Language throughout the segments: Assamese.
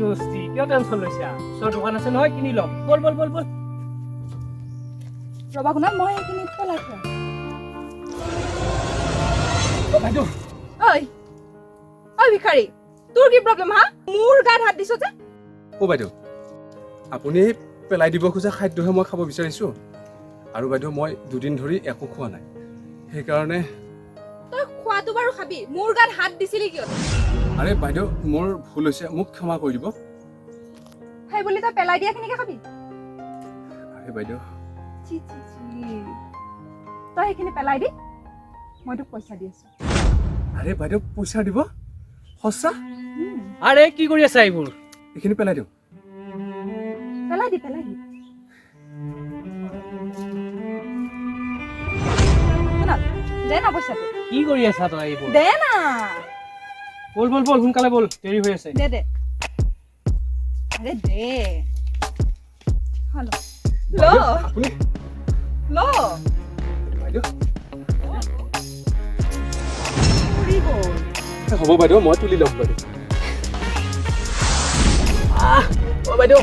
দোস্তি, কিয় টেনশ্যন লৈছা? ওচৰৰ দোকান আছে নহয়, কিনি ল'ম। ব'ল ব'ল ব'ল ব'ল। ৰ'বা শুনা, মই সেইখিনি পেলাই থৈ আহোঁ। অ, বাইদেউ। ঐ ঐ ভিখাৰী, তোৰ কি প্ৰব্লেম হা? মোৰ গাত হাত দিছ যে? অ' বাইদেউ, আপুনি পেলাই দিব খোজা খাদ্যহে মই খাব বিচাৰিছোঁ। আৰু বাইদেউ, মই দুদিন ধৰি একো খোৱা নাই, সেইকাৰণে। তই খোৱাটো বাৰু খাবি, মোৰ গাত হাত দিছিলি কিয়? আৰে বাইদেউ, মোৰ ভুল হৈছে, মোক ক্ষমা কৰি দিব। সেই বুলি তই পেলাই দিয়াখিনিকে খাবি? আৰে বাইদেউ। চি চি চি, তই সেইখিনি পেলাই দি, মই তোক পইচা দি আছো। আৰে বাইদেউ, পইচা দিব সঁচা? আৰে, কি কৰি আছা এইবোৰ? এইখিনি পেলাই দিওঁ। পেলাই দি, পেলাই দি। শুনা, দে না পইচাটো। কি কৰি আছা তই এইবোৰ? দে না। ব'ল ব'ল ব'ল, সোনকালে ব'ল, দেৰি হৈ আছে। দে দে, আৰে দে। হেল্ল' ল। আপুনি ল। বাইদেউ। ফুৰি গ'ল। হ'ব বাইদেউ, মই তুলি ল'ম বাইদেউ। আহ, অ বাইদেউ।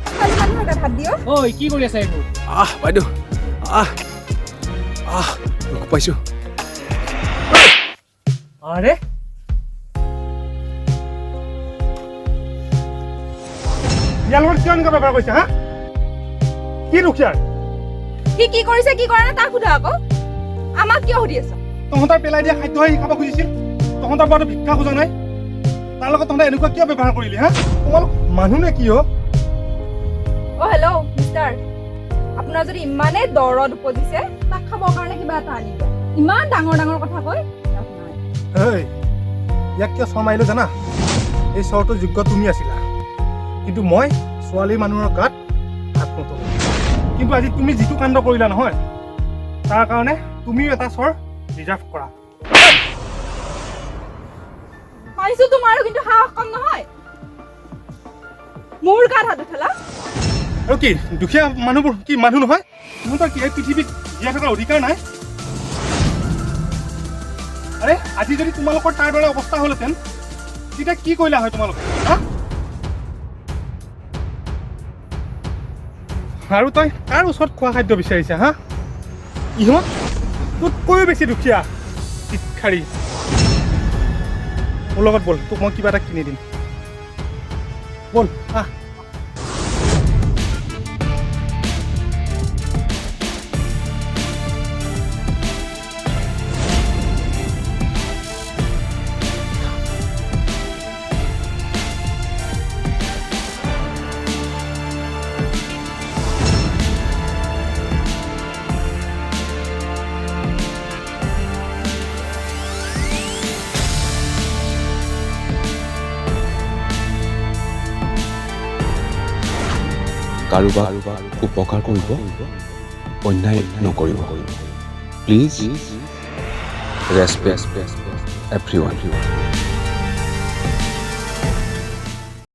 ছোৱালী মানুহৰ গাত হাত দিয়? ঐ, কি কৰি আছা এইবোৰ? আহ বাইদেউ, আহ আহ, দুখ পাইছোঁ। আৰে। ইয়াৰ লগত কিয় এনেকুৱা ব্যৱহাৰ কৰিছে হা? কি দুখ ইয়াৰ? সি কি কৰিছে কি কৰা নাই তাক সোধা আকৌ, আমাক কিয় সুধি আছ? তহঁতৰ পেলাই দিয়া খাদ্যহে সি খাব খুজিছিল, তহঁতৰ পৰাতো ভিক্ষা খোজা নাই। তাৰ লগত তহঁতে এনেকুৱা কিয় ব্যৱহাৰ কৰিলি হা? তোমালোক মানুহ নে কি অ'? অ হেল্ল' মিষ্টাৰ, আপোনাৰ যদি ইমানেই দৰদ উপজিছে, তাক খাবৰ কাৰণে কিবা এটা আনি দিয়ক। ইমান ডাঙৰ ডাঙৰ কথা কৈ লাভ নাই। হেই, ইয়াক কিয় চৰ মাৰিলো জানা? এই চৰটোৰ যোগ্য তুমি আছিলা, কিন্তু মই ছোৱালী মানুহৰ গাত হাত নোতোলো। কিন্তু আজি তুমি যিটো কাণ্ড কৰিলা নহয়, তাৰ কাৰণে তুমিও এটা চৰ ৰিজাৰ্ভ কৰা। মাৰিছো তোমাৰো কিন্তু সাহস কম নহয়, মোৰ গাত হাত উঠালা। আৰু কি দুখীয়া মানুহবোৰ কি মানুহ নহয়? সিহঁতৰ কি এই পৃথিৱীত জীয়াই থকাৰ অধিকাৰ নাই? আৰে, আজি যদি তোমালোকৰ তাৰ দৰে অৱস্থা হ'লহেঁতেন, তেতিয়া কি কৰিলা হয় তোমালোকে হা? আৰু তই কাৰ ওচৰত খোৱা খাদ্য বিচাৰিছা হা? ইহঁত তোতকৈও বেছি দুখীয়া ভিক্ষাৰী। মোৰ লগত ব'ল, তোক মই কিবা এটা কিনি দিম। ব'ল, আহ। কাৰোবাক উপকাৰ কৰিব, অন্যায় নকৰিব। Please respect everyone.